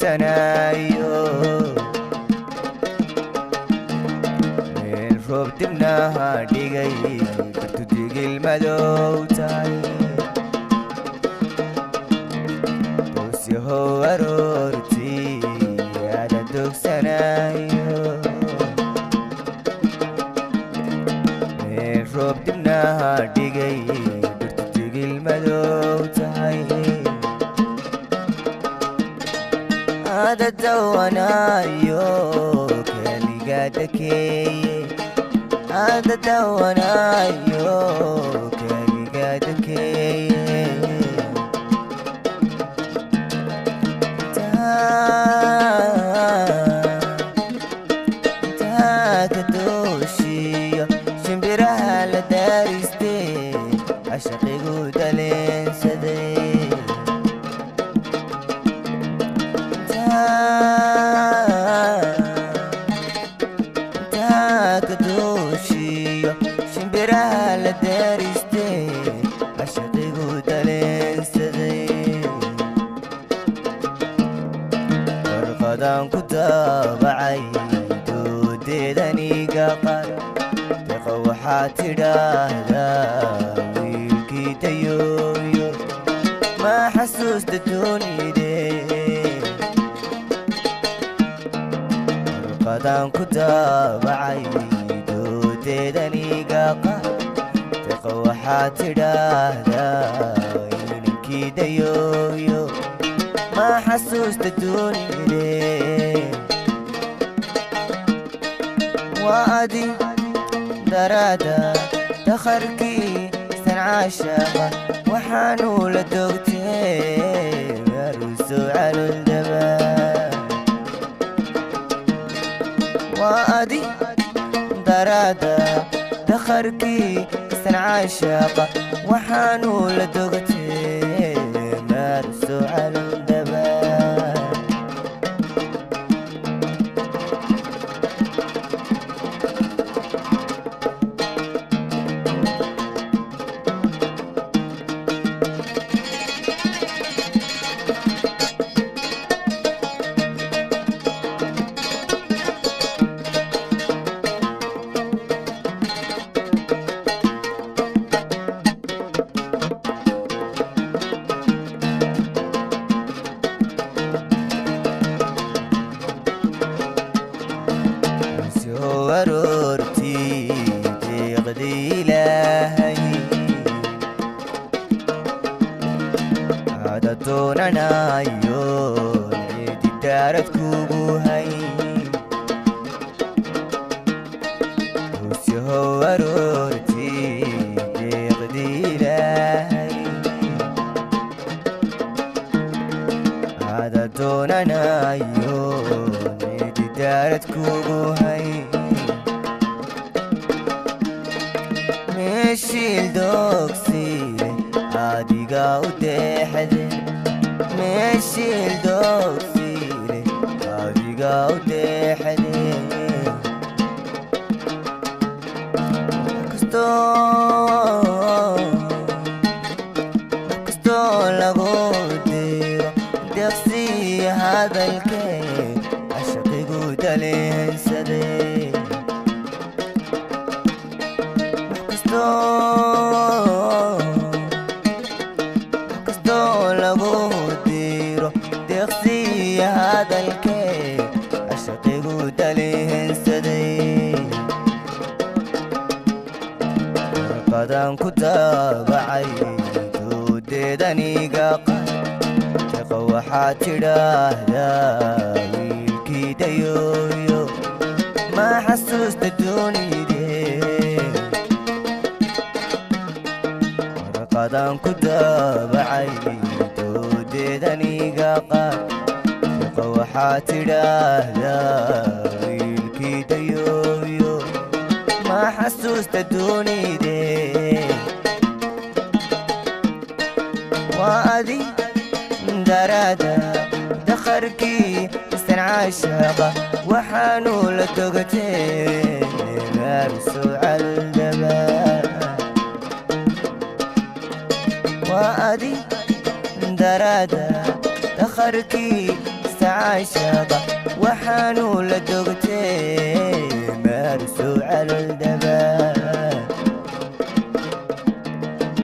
dogsanayo meel roob dibnaha dhigay dhirtu digil madow tahay doosyahow aroortii ada dogsanayo meel roob dibnaha dhigay dhirtu digil madow tahay ada dawanayo kaligaa dakeeye ada dawanayo kaligaa dakeeye intaa ka dooshiyo shimbiraha la daaristee cashaqigu daleensaday intaa ka dooshiyo shimbiraha la daaristee cashaqigu daleensaday warqadaan ku daabacay doodeedaniga qar deqa waxaa tidhaahdaa wiilkii dayooyo ma xasuusta doonide warqadaan ku daabacay doodeedaniga qar deqa waxaa tidhaahdaa inankii dayooyo ma xasuusta doonide waa adi daraada dakharkii sancaashaqa waxaanu la dogtee maruso caloldaba waa adi daraada dakharkii sancaashaqa waxaanu la dogtee maruso caloldaba soo aroortii deeqdii ilaahay ada doonanayo cidi daarad kugu hay soo aroortii deeqdii ilaahay ada doonanayo cidi daarad kugu hay meeshiil dogsiile adiga u deexde meeshiil dogsiile adiga u deexde kastoo lagu diro deeqsiya hadalkee cashaqigu daleensaday kastoo lagu diro deeqsiya hadalkee cashaqigu daleensaday warqadaan ku daabacay doodeedaniga qar deqa waxaa tidhaahdaa wiilkii dayooyo ma xasuusta doonide warqadaan ku daabacay doodeedaniga qar deqa waxaa tidhaahdaa wiilkii dayooyo ma xasuusta doonide waa adi daraada dakharkii sancaashaqa waxaanu la dogatee maruso caldaba waa adi daraada dakharkii Dooqta caashaqa waxaanu la dogtee maarsoo calool daba.